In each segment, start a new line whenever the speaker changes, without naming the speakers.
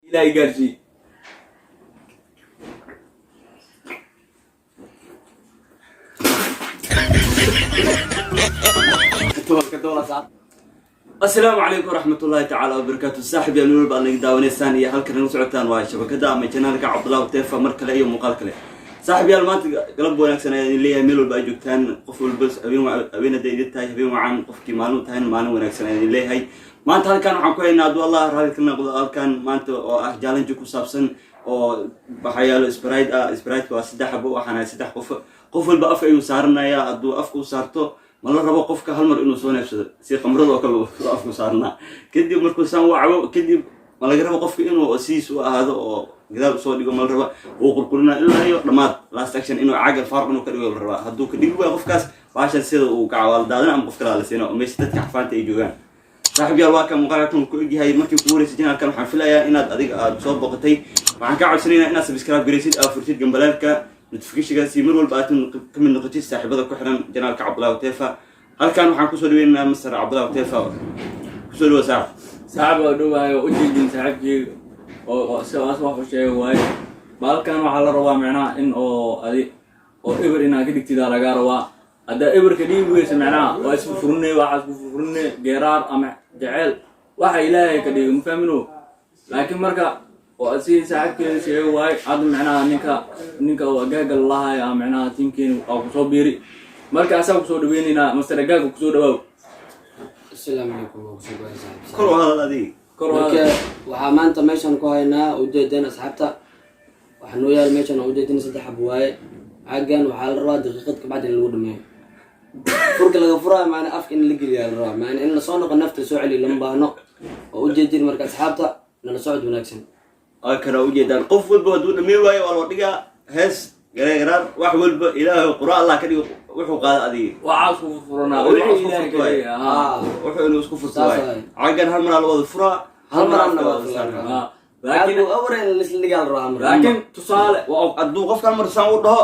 Ilaahay gaarsiiye.
Asalaamu calaykum waraxmatullaahi tacaala wabarakaatu. Saaxib yaa meel walba aad naga daawanaysaan iyo halkan naga socotaan, waa shabakada ama janaalka Cabdullahi Tefa, mar kale iyo muuqaal kale. Saaxib yaal, maanta galab wanaagsan ayaan idin leeyahay meel walba ay joogtaan. Qof walba habeen habeen hadday idin tahay, habeen wacan. Qofkii maalin tahayna, maalin wanaagsan ayaan idin leeyahay. Maanta halkan waxaan ku haynaa, hadduu Allah raali ka noqdo, halkan maanta oo ah challenge ku saabsan oo waxaa yaalo Sprite ah. Sprite waa saddex xabo, waxaan ahay saddex qof. Qof walba af ayuu saaranayaa. Hadduu afka u saarto, ma la rabo qofka hal mar inuu soo neefsado, si khamrada oo kale uu afku saarnaa. Kadib markuu saan u cabo, kadib ma laga rabo qofka inuu sidiis u ahaado oo gadaal usoo dhigo. Ma la raba, wuu qurqurinaa ilaa iyo dhammaad. Last action inuu caagal faaruq inuu ka dhigo la rabaa. Hadduu ka dhigi waayo qofkaas, baashan sida uu kaca waa la daadin ama qof kale la siina oo meesha dadka xafaanta ay joogaan. Saaxiib yaal, waa kan muuqaalkan ku egyahay. Markii kugu wareysay channelkan, waxaan filayaa inaad adiga aad soo boqotay. Waxaan kaa codsanaynaa inaad subscribe garaysid, aad furtid gambaleelka notificationka, si mar walba aad ka mid noqotid saaxiibada ku xiran channelka Cabdullahi Tefa. Halkan waxaan kusoo dhaweynaynaa Master Cabdullahi Tefa. Kusoo dhawa, saaxib.
Saaxib, waa dhowaayo. U jeedin saaxiibkeyga oo sidaas wax u sheega waaye. Baalkan waxaa la rabaa micnaha in oo adi oo eber inaad ka dhigtidaa lagaa rabaa. Haddaa eberka dhigi weysa, micnaha waa isku furine, waxaa isku furine geeraar ama jeceel, waxa Ilaahay ka dhigay, ma fahmino? Laakiin marka oo si saaxiibkeeda sheega waaye, hadda micnaha ninka oo agaaga lalahayo ah, micnaha tiimkeena waa kusoo biiri. Marka asaa kusoo dhaweyneynaa. Master Agaaga, kusoo dhawaaw.
Asalaamu calaykum, waa kusoo dhawaay, saaxiib.
Kor u hadal adiga.
Kor u
Marka
hadal.
waxaa maanta meeshan ku haynaa, ujeedeen asxaabta, waxaa noo yaal meeshan oo ujeedin saddex xab waaye. Caagan waxaa la rabaa daqiiqad kabacdi in lagu dhameeyo. Furka laga furaayo maana afka in la geliyaa la rabaa, maana in lasoo noqo, nafta soo celiyo lama baahno oo ujeedin. Marka asxaabta, nala socod wanaagsan.
Waa kana ujeedaan, qof walba hadduu dhameen waayo waa loo dhigaa hees gareegaraar, wax walba Ilaahay qura Allah ka dhigo wuxuu qaada adiga.
Waxaa isku furanaa
Wuxuu
wixii
isku
Ilaahay
furto
ka
waaye.
dhigay, haa.
Wuxuu inuu isku furto
Saas
waaye.
waaye.
Caagan hal maraa la wada furaa.
Hal mar
afka
aan
la
wada
wada
furaa.
saaraa.
Haa. Laakiin
caagu awr in laisla dhigaa la rabaa mar.
Laakiin tusaale
Waa hadduu qofka hal mar saan u dhaho,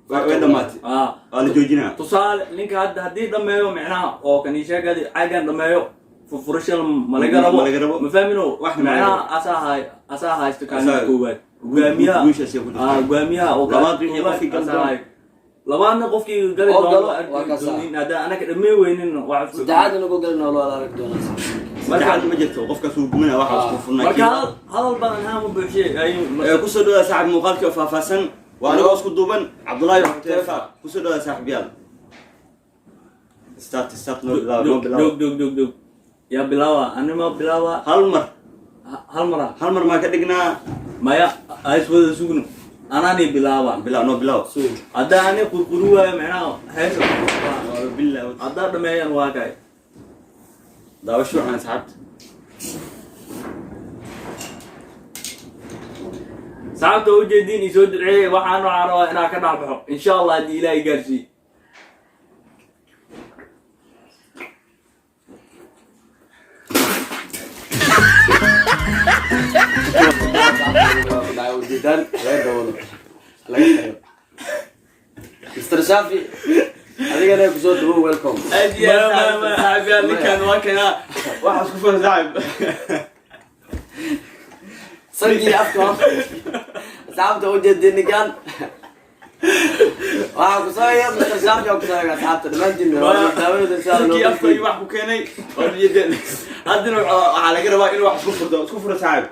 way dhamaatay.
Haa.
Waa la joojinaa.
Tusaale, ninka hadda haddii dhameeyo, micnaha oo kaniisheegadi caagan dhameeyo, furfurasho ma laga rabo.
Ma laga rabo.
Ma fahmino?
Waxna ma laga
Micnaha
rabo.
asaa haysto kaalinta koowaad, hogaamiyaha.
Guushaasi ku jirta.
Aa, hogaamiyaha oo
Labaad wixii qofkii gali
asaa
doono.
hayo. Labaadna qofkii gali
Oo
doono
galo,
waa arki
waa kasaa.
doonin. Haddaan anaka dhameen weynin wax
Saddexaad inagu galin oo loo arki doonaa asxaabta.
Saddexaad ma jirto, qofkaas wuu gumanaya waxa isku furnaa.
Marka hadal badan haama buuxshe.
Ee, kusoo dhawaada saaxib muuqaalkii oo faahfaahsan. Waa anigoo isku duuban, Cabdullaahi Tefa. Kusoo dhawaada, saaxib yaal. Start, start, noo bilaab, noo bilaab.
Dog dog dog dog, yaa bilaawa? Anima bilaawa?
Hal mar.
Hal mara.
Hal mar maa ka dhignaa?
Maya, ays wada sugno, anaani bilaaba.
Bilaab, noo bilaab.
Haddaa ani qurquri waayo, micnaha heesa.
Waa bilaa.
Haddaa dhameeyaan waa kay.
Daawasho waxaan, asxaabta.
Saxaabta, ujeediin, isoo duceeyey. Waxaan rabaa inaan ka dhex baxo, insha Allah, haddii Ilaahay gaarsiiye.
Ujeedaan laga dawado laga tago. Mr Shafi, adigana kusoo dhawow, welcome.
Aad iyo aad.
Ma-
saaxib yaal, ninkan waa kanaa waxa isku furan, saaxib.
Sankii afka, asxaabta, ujeedin ninkan waxaa kusoo xiga Mr Shafi oo kusoo xiga. Asxaabta dhammaantiin waa daawadooda insha Allah.
Sankii afka iyo wax ku keenay waa ujeedeen. Haddana waxaa laga rabaa inuu wax isku furto. Isku furo, saaxib.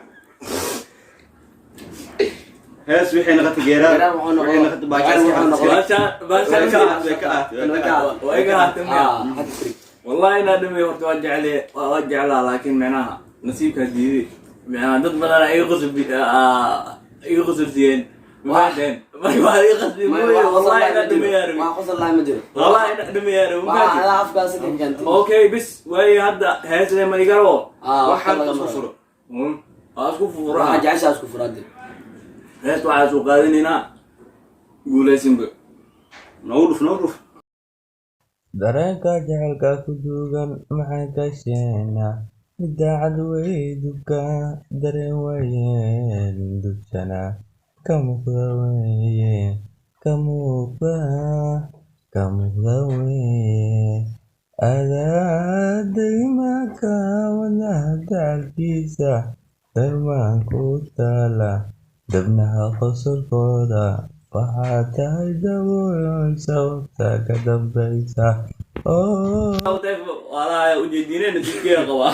Hees waxay noqotay geeraar.
Geeraar wuxuu noqon-
Waxay noqotay baashaas.
wuxuu noqon-
Baasha baasha.
Way ka ahaatay, way ka ahaatay, way ka ahaatay.
Waa iga ahaatay miya?
Ah, xagga frig.
Wallahi inaa dhamay horta waa jeclee, waa jeclaa, laakiin micnaha nasiibkaa diiday. Micnaha dad badan iga qosol, iga qosolsiiyeen, mafahanteen? Marka waa iga qasbi mooye. Wallahi inaa dhameeyaa rabi.
Wax qosol lahay ma jiro.
Wallahi inaa dhameeyaa rabi.
Waxa
mafahanteen?
adaa afkaasi ka keentay.
Okay, bis waaye, hadda heesle ma iga rabo.
Ah, wax
Waxaan
kale
isku
lagama
furo.
Waa isku
rabo.
furaa.
Waxaa jeceshaa isku furaade.
Heesta waxaa soo qaadanaynaa guulaysinba.
Noogu dhuf, noogu dhuf.
Dareenka jacaylka ku duugan maxay gasheenaa? Mid daacad wey dubka, dareen waayeel dubsana ka muuqda weeye, ka muuqda, ka muuqda weeye. Adaa daymanka wadnaha dacalkiisa. Darmaan ku taala dabnaha qosolkooda, waxaa tahay dawoon sababta ka dambaysa. Oh.
Walahi ujeedineen nasiibkeeda qabaa.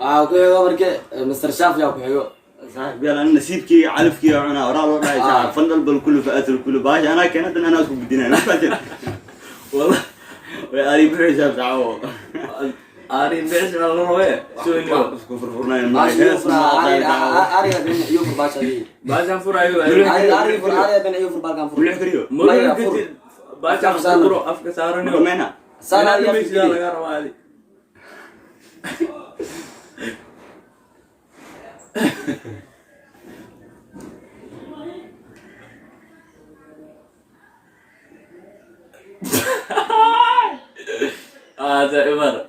Waxaa ku xigo marka Mr. Shafi aa ku xigo.
Saaxiib yaal, ana nasiibkeyga calafkeyga cunaa. Horaa loo dhahay saaxiib, fandal bal kullu faatul kullu baasha anaa keen, haddana anaa isku gudinaya. Ma fahanteen?
Wallahi.
Way ari buuxaysaa saaxiib.
Ari beesha la rabee soo
Isku furfurnayn.
Baasha iyo fur, ariga ben iyo fur baasha adiga.
Baashan furayo.
Ariga fur, ariga ben iyo fur, balkan fur.
Mulix kariyo.
Maya, fur.
Baashan
Afka saaran.
Furo afka saaran.
Dhameyna.
Saan ariga
Meesha
fikiri.
Laga rabaa adi. Ah, Imar.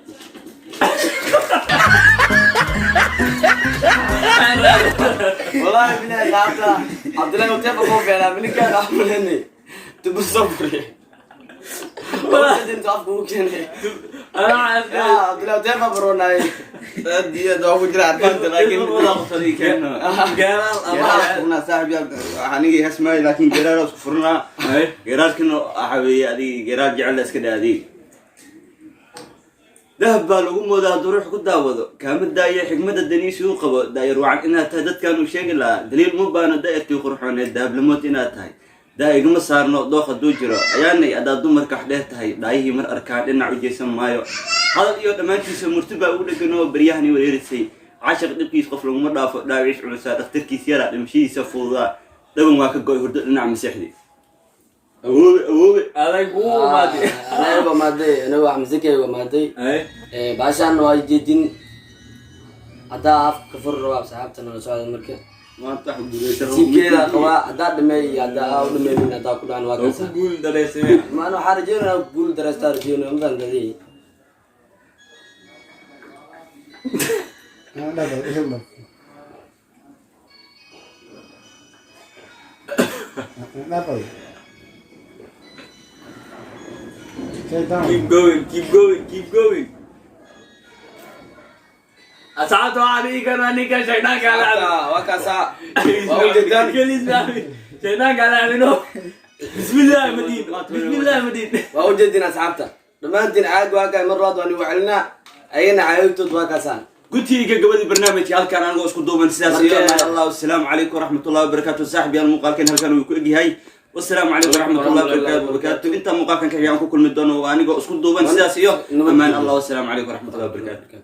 Wallahi billahi, asxaabta, Cabdullahi Utefa kuu fiicnaa ninkaan axmaleni tubu soo furiye. Intuu afka ugu keenay.
Ana
Ya, Cabdullahi Utefa baroonaaye.
Aad iyo aad waa ku jira arfaanta, laakiin
Galaal ama
geeraar isku furnaa saaxiib yaal. Anigii hees maayo, laakiin geeraar isku furnaa. Geeraarkana waxa weeye adigi geeraar jecel iska dhaa. Adigi dahab baa lagu moodaa hadduu ruux ku daawado, kaama daayo xigmada daniisi uu qabo. Daayar wacan inaad tahay dadkan uu sheegi lahaa, daliil uma baano daa'irtii qurxooneed. Dahablamood inaad tahay daa igama saarno, dooq hadduu jiro ayaanay haddaad dumarka wax dheer tahay. Dhaayihii mar arkaan dhinac u jeesan maayo, hadal iyo dhammaantiisa murti baa ugu dhegan oo baryahani wareerisay. Cashaq dhibkiis qof laguma dhaafo, dhaawiciis culusaa, dhakhtarkiis yaraa, dhimashadiisa fududaa. Dhaban waa ka go'ay hurdo dhinaca maseexdi. Awoobe, awoobe.
Adag kuu imaatay.
Anaga maaday, anaga wax masikayga maaday. Baashaan waa jeedin haddaa afka ka furi rabaa, asxaabta nala socda marka.
Maanta wax guuleysan.
Nasiibkeeda qabaa haddaa dhameey iyo haddaa aa u dhameynin, haddaa ku dhacan waa
Oo ku
kaasa.
guul dareysay.
Maana waxaa rajeynaya guul dareystaa rajeynaya, ma fahamtay?
Keep going, keep going, keep going. Asxaabta, waxaa dhihi karnaa ninka shaydaanka la
Waa kaasaa, waa ujeedaan.
Shaydaanka la aamino. Bismillah madiin, bismillah madiin.
Waa ujeedin asxaabta dhammaantiin, caag waa kaay. Mar labaad waa nigu celinaa, ayagana caagagtood waa kaasaan.
Gudtiga gabadii barnaamijka halkaan anigoo isku duuban sidaas iyo allah. Assalaamu calaykum waraxmatullahi wabarakaatu. Saaxib yaal, muuqaalkan halkan uu ku egyahay. Wassalaamu calaykum waraxmatullahi wabarakaatu. Inta muuqaalkan ka xiga aan ku kulmi doono, waa anigoo isku duuban sidaas iyo amaan Allah. Wassalaamu calaykum waraxmatullahi wabarakaatu.